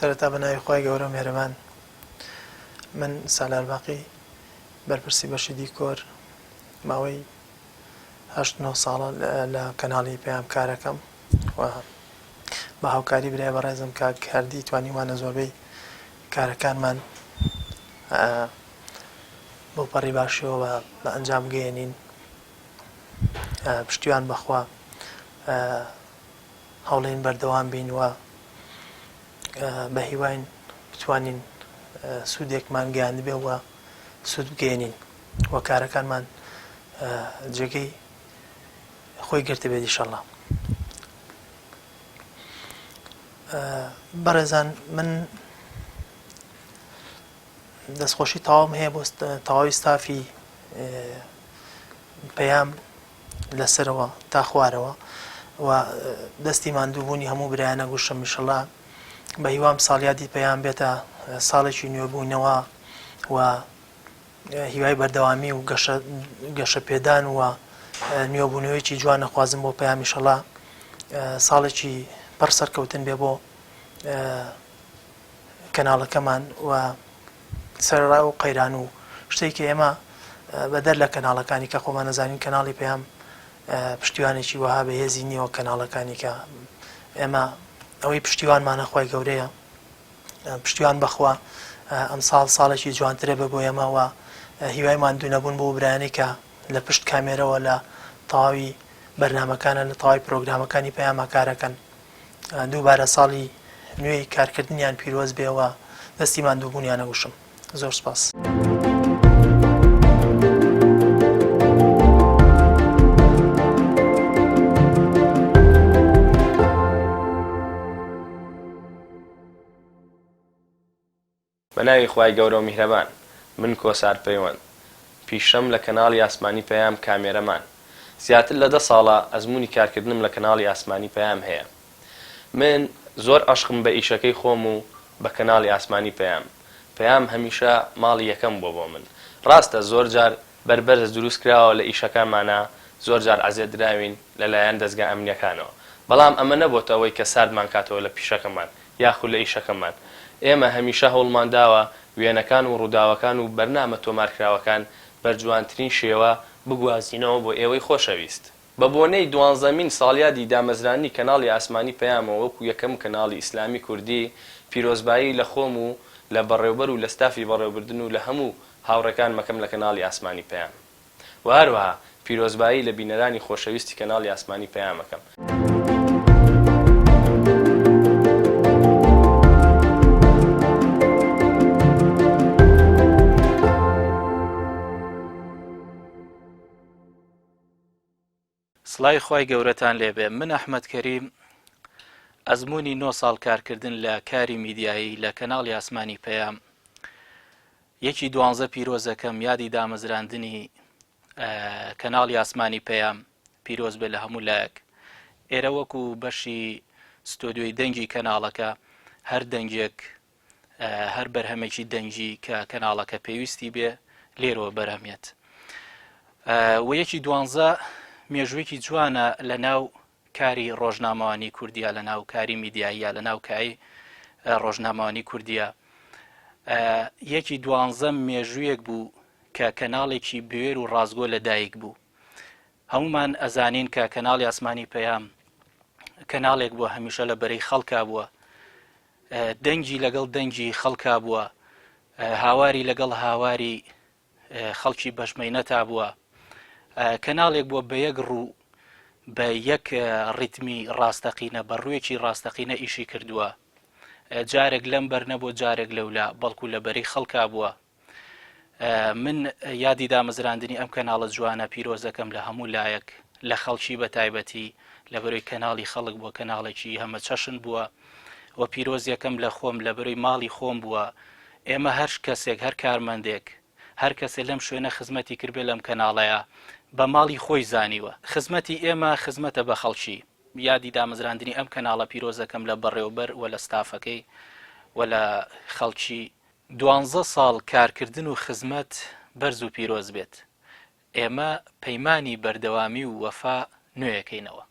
سەرەتا بە ناوی خوای گەورە و میهرەبان من سالار باقی بەرپرسی بەشی دیکۆر ماوەی هەشت نۆ ساڵە لە کەناڵی پەیام کارەکەم و بە هاوکاری برای بەڕێزم کاک هەردی توانیومانە زۆربەی کارەکانمان بۆ پەڕی باشیەوە بە ئەنجام بگەیەنین پشتیوان بەخوا هەوڵین بەردەوام بین و بە هیواین بتوانین سوودێکمان گەیاندبێ و سوود بگەیەنین و کارەکانمان جێگەی خۆی گرتبێت ئیشەڵا. بەڕێزان من دەستخۆشی تەواوم هەیە بۆ تەواوی ستافی پەیام لەسەرەوە تا خوارەوە و دەستی ماندووبوونی هەموو برایانە گوشم ئیشەڵا بە هیوام ساڵیادی پەیام بێتە ساڵێکی نوێبوونەوە و هیوای بەردەوامی و گەشە گەشەپێدان و نوێبوونەوەیەکی جوان ئەخوازم بۆ پەیام ئیشەڵا ساڵێکی پڕ سەرکەوتن بێ بۆ کەناڵەکەمان و سەرەڕای ئەو قەیران و شتێک کە ئێمە بەدەر لە کەناڵەکانی کە خۆمان نەزانین کەناڵی پەیام پشتیوانێکی وەها بەهێزی نییەوە کەناڵەکانی کە ئێمە ئەوەی پشتیوانمانە خی گەورەیە پشتیوان بەخوا ئەمساڵ ساڵێکی جوانترە بە بۆ ئێمە و هیوای ماندوو نەبوون بۆ برایانی کە لە پشت کامێرەوە لە تەواوی بەرنامەکانە لە تەواوی پرۆگرامەکانی پەیاما کارەکەن دووبارە ساڵی نوێی کارکردنیان پیرۆز بێ و دەستی ماندووبوونیان ئەگوشم. زۆر سپاس. بەناوی خوای گەورەو میهرەبان من کۆسار پەیوەند پیشەم لە کەناڵی ئاسمانی پەیام کامێرەمان زیاتر لە دە ساڵە ئەزموونی کارکردنم لە کەناڵی ئاسمانی پەیام هەیە من زۆر عەشقم بە ئیشەکەی خۆم و بە کەناڵی ئاسمانی پەیام پەیام هەمیشە ماڵی یەکەم بووە بۆ من ڕاستە زۆر جار بەربەرست دروست کراوە لە ئیشەکانمانا زۆر جار عەزێت دراوین لە لایەن دەزگا ئەمنیەکانەوە بەڵام ئەمە نەبۆتە ئەوەی کە ساردمان کاتەوە لە پیشەکەمان یاخود لە ئیشەکەمان. ئێمە هەمیشە هەوڵمان داوە وێنەکان و ڕووداوەکان و بەرنامە تۆمارکراوەکان بەرجوانترین شێوە بگوازینەوە بۆ ئێوەی خۆشەویست. بە بۆنەی دوانزەمین ساڵیادی دامەزراندنی کەناڵی ئاسمانی پەیامەوە وەکو یەکەم کەناڵی ئیسلامی کوردی پیرۆزبایی لە خۆم و لە بەڕێوبەر و لە ستافی بەڕێوبردن و لە هەموو هاوڕێکانم ئەکەم لە کەناڵی ئاسمانی پەیام. وە هەروەها پیرۆزبایی لە بینەرانی خۆشەویستی کەناڵی ئاسمانی پەیام ئەکەم. سڵاوی خوای گەورەتان لێبێ من ئەحمەد کەریم ئەزموونی نۆ ساڵ کارکردن لە کاری میدیایی لە کەناڵی ئاسمانی پەیام یەکی دوانزە پیرۆزەکەم یادی دامەزراندنی کەناڵی ئاسمانی پەیام پیرۆز بێ لە هەموو لایەک ئێرە وەکو بەشی ستۆدیۆی دەنگی کەناڵەکە هەر دەنگێک هەر بەرهەمێکی دەنگی کە کەناڵەکە پێویستی بێ لێرەوە بەرهەمێت و یەکی دوانزە مێژوویەکی جوانە لە ناو کاری ڕۆژنامەوانی کوردیا لە ناو کاری میدیاییە لە ناو کای ڕۆژنامەوانی کوردیە یەکی دوانزە مێژوویەک بوو کە کەناڵێکی بوێر و ڕاستگۆ لە دایک بوو هەمومان ئەزانین کە کەناڵی ئاسمانی پەیام کەناڵێک بووە هەمیشە لە بەرەی خەڵکا بووە دەنگی لەگەڵ دەنگی خەڵکا بووە هاواری لەگەڵ هاواری خەڵکی بەشمەینەتا بووە کەناڵێک بووە بە یەک ڕوو بە یەک ڕیتمی ڕاستەقینە بە ڕوویەکی ڕاستەقینە ئیشی کردووە جارێک لەم بەر نەبوو جارێک لەولا بەڵکو لە بەری خەڵکا بووە من یادی دامەزراندنی ئەم کەناڵە جوانە پیرۆزەکەم لە هەموو لایەک لە خەڵکی بە تایبەتی لە بەرەی کەناڵی خەڵک بووە کەناڵێکی هەمە چەشن بووە و پیرۆز یەکەم لە خۆم لە بەرەی ماڵی خۆم بووە ئێمە هەر کەسێک هەر کارمەندێک هەر کەسێ لەم شوێنە خزمەتی کردبێ لەم کەناڵەیە بە ماڵی خۆی زانیوە خزمەتی ئێمە خزمەتە بە خەڵکی یادی دامەزراندنی ئەم کەناڵە پیرۆزەکەم لە بەڕێوبەر و لە ستافەکەی و لە خەڵکی دوانزە ساڵ کارکردن و خزمەت بەرز و پیرۆز بێت ئێمە پەیمانی بەردەوامی و وەفا نوێیەکەینەوە.